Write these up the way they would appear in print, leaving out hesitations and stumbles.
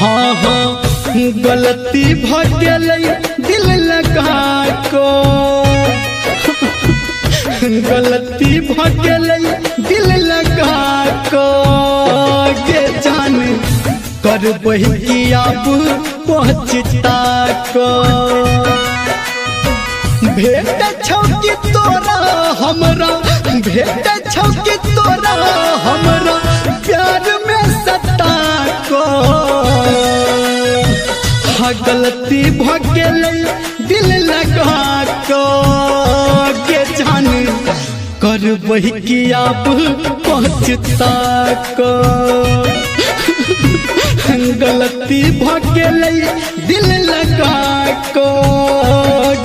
हाँ हाँ गलती भ गेलै दिल लगा को, गलती भ गेलै दिल लगा को गे जान करबै की आब पहुँचता को। भेट छौ कि तोरा हमरा, भेट छौ कि तोरा हमरा प्यार में सता को। हाँ गलती भ गेलै दिल लगा को गे जान करबै की आब पहुँचता को। गलती भ गेलै दिल लगा को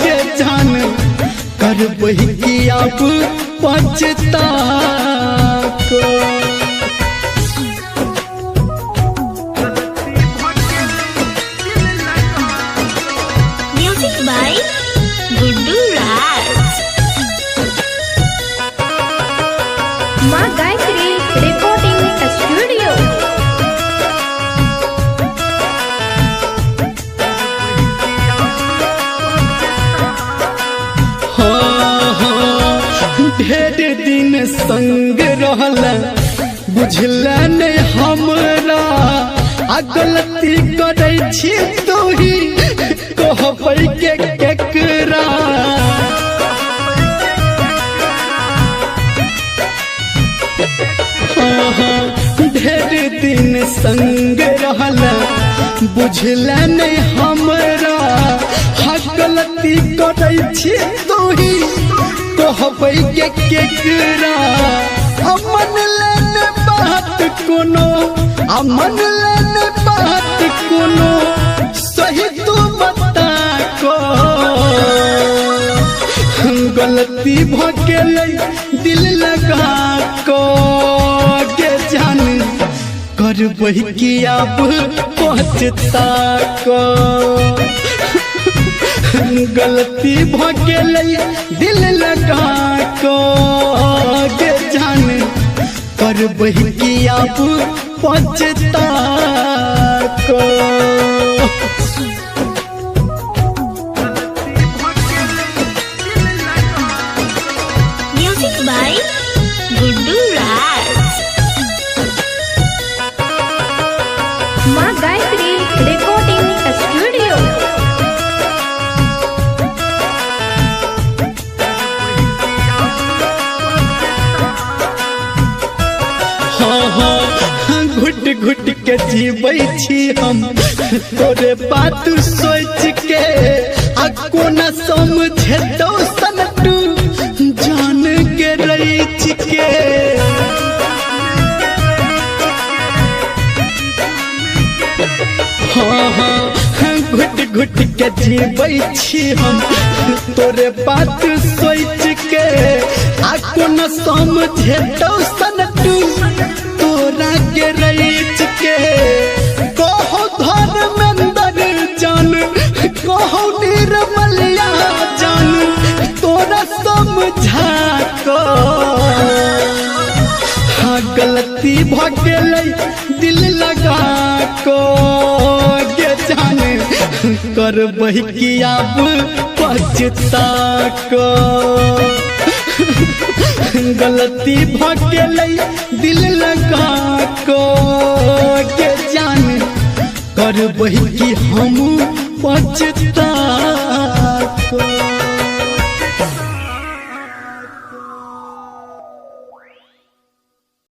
गे जान करबै की आब पछता को। Music by Guddu Raj. माँ गायत्री रिकॉर्डिंग स्टूडियो। हाँ हाँ ढेर दिन संग रहल बुझल नहीं हमरा, आ गलती करै छी तोही कहबै के केकरा। हाँ हाँ ढेर दिन संग रहल बुझल नहीं हमरा, हाँ गलती करै छी तोही कहबै के केकरा। अमन लेने बात कोनो, अमन लेने बात कोनो सही तू बता को। गलती भ गेलै दिल लगा को गे जान करबै की आब पहुँचता को। गलती भ गेलै दिल लगा को गे जान करबै की आब पछता को। Music by Guddu Raj. माँ गायत्री रिकॉर्डिंग स्टूडियो। हाँ हाँ घुट घुट के जीबै छी हम तोरे बात सोच के, आ कोना समझेतौ सनटू जान के रैच के। हाँ हाँ घुट घुट के जीबै छी हम तोरे बात सोच के, आ कोना समझेतौ सनटू तोरा के रैच के। कहो धर्मेंद्र जान, कहो निर्मलिया जान तोरा समझा को। हाँ गलती भ गेलै दिल लगा को गे जान करबै की आब पछता को। गलती भ गेलै दिल लगा को गे जान करबै की हम पछता को।